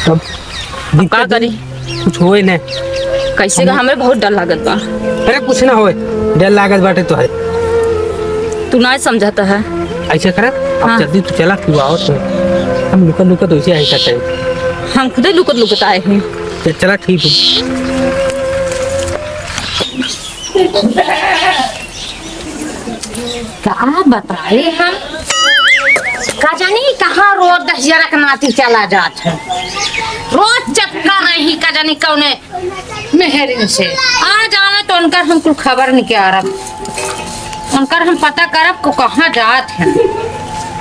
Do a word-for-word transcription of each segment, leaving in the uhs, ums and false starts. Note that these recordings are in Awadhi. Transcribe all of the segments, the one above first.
अब का दिक्कत करी? कुछ होए ना। कैसे का, हम हमरे बहुत डर लागत बा। अरे कुछ ना होए, डर लागत बाटे तोहरे। तू ना समझता है। ऐसे करा, अब हाँ। जल्दी तू चला, तू आओ तो। हम लुकत लुकत वैसे आई करते हैं। हम खुदे लुकत लुकत आए हैं। चल, चला ठीक है। का बताई हम? का जानी कहाँ रोज दहिजरा के नाती चला जात है। रोज चक्कर रही का जानी कौने मेहरिन से। आ जावे तो उनकर हम कुल खबर निकारब। उनकर हम पता करब को कहाँ जात है।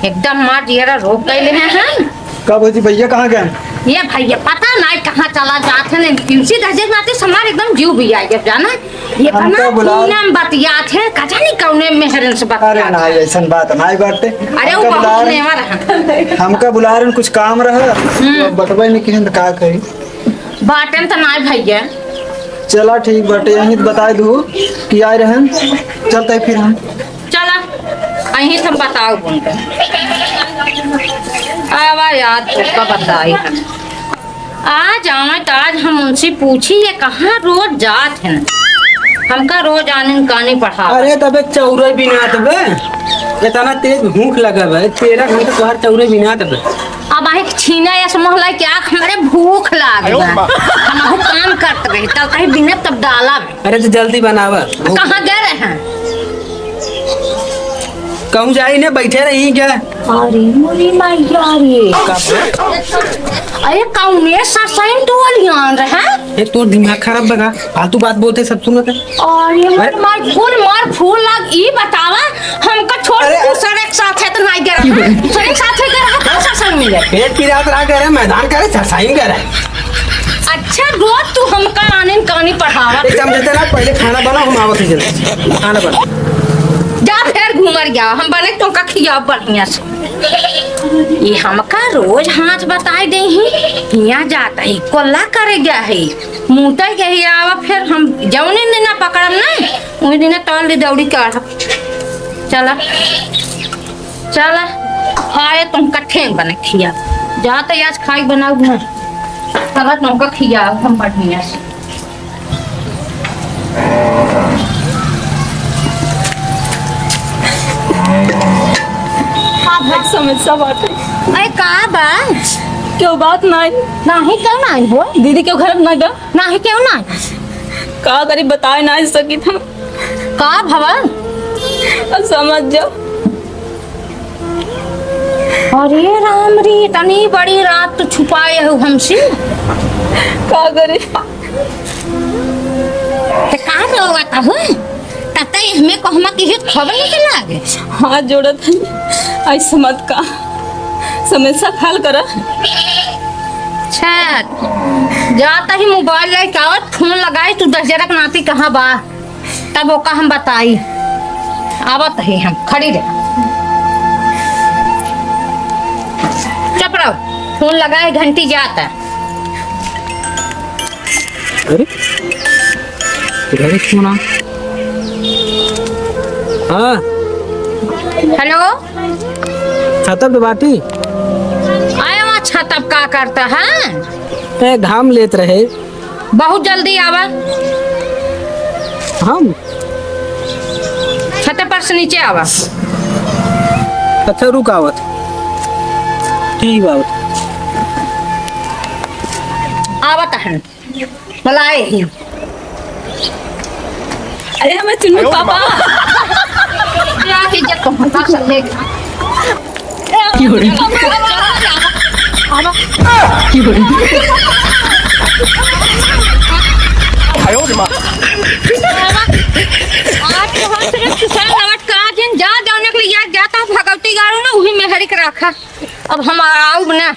एकदम मार जियरा रोक गइले हैं हम। का भौजी, भैया कहाँ गए? ये भैया पता नाई कहाँ चला जात है, इनसे दहिजरा के नाती से हमार एकदम जीव भी आ गया, जाना? ये हमका बना बुला पूनम बतियात है, का जानी कौने मेहरन से बतियात है। अरे नाई, ऐसन बात नाई बाटे। अरे वो हमका बहुत बुला रहे, नेवा रहा। हमका बुला रहे, कुछ काम रहा, हम्म। तो बतबे नहीं किहन तो का कही। बाटेन तो नाई भैया। चला ठीक बाटे, यहीं तो बताई दू कि आए रहन, चलते फिर हम। चला, अहीं से हम बताओ उनके। आवा याद तो का बताई हम। आज आवे तो आज हम उनसे पूछी, ये कहाँ रोज जात हैं? हमका रोज आनन कानी पढ़ा। अरे तबे चौरे बिनात बे, इतना तेज भूख लगा बे, तेरह घंटे तोहार चौरे बिनात बे। अब आँख छीना या समोहला क्या, हमरे भूख लाग बा। हम अहू काम करत रही, तब कहीं बिनब तब डाला बे। अरे तो जल्दी बनावा। कहाँ गए रहे हैं? कहूँ जाई ने, बैठे रही क्या? अरे मोरी मैया रे। का बा? अरे कौने ससैन टोलियान रहे? ए, तोर दिमाग खराब बा का? फालतू बात बोलते सब सुनत है। अरे अरे। मार फूल, मार फूल लाग, ई बतावा, हमका छोड़ अरे, के अरे। दूसरे के साथ है तो नहीं गया रहा? दूसरे के साथ है गया रहा, कौन सा संग मिले? पेट पिरात रहा करे, मैदान करे, ससैन करे। अच्छा, रोज तू हमका आने कानी पढ़ावा। एक काम देते ना, पहले खाना बनाओ, हम आवत ही जल्दी। खाना बना। जा फिर घूमर गया, हम बने तो का खियाब बढ़िया से। ये हमका रोज हाथ बताए दे ही, हियाँ जाता ही, कोल्ला करे गया है, मुँह तय गई आवा, फिर हम जौने दिन ना पकड़म ना, उही दिन तौल दे दौड़ी काढ़ब। चला, चला, खाए तुम कठे बने खिया, जाते आज खाई बनाऊ ना, चला तुमका खिया हम बढ़िया से। का भा? समस्या बाटे। अरे का बा? केहू बात नाई। नाहीं केहू नाई हो? दीदी केहू घर में ना बा? नाहीं केहू नाई। का करी बताए नाई सकित हम। का भवा? अब समझ जाओ। अरे राम रे, इतनी बड़ी रात तू छुपाए हो हमसे? का करे? ते का रोवत हो? तते हमें कहमा किसी खबर नहीं लागे। हाथ जोड़त हई, ऐसे मत का, समस्या हल करा। अच्छा, जाता ही मोबाइल लेके आवत, फोन लगाई, तू दहिजरा के नाती कहाँ बा? तब ओका हम बताई। आवत ही हम, खड़ी रह। चुप रहो, फोन लगाए, घंटी जाता। अरे, घरे फोन आ। हाँ। हेलो। छतप पे बाटी। आया वहाँ छतप का करता है? ए, घाम लेत रहे। बहुत जल्दी आवा। हम? छत पर से नीचे आवा। अच्छा, रुक आवत। ठीक बा, आवत। आवत है। बुलाए ही। अरे, हमें चुन्नू पापा। क्या इज्जत को हटा कर ले। की हो रही? की हो रही? आज तो हम सिर्फ सुसरा लवट का आज इन जा जाने के लिए याद जाता भगवती गारू ना, वही मेहरी के रखा। अब हम आऊ ना।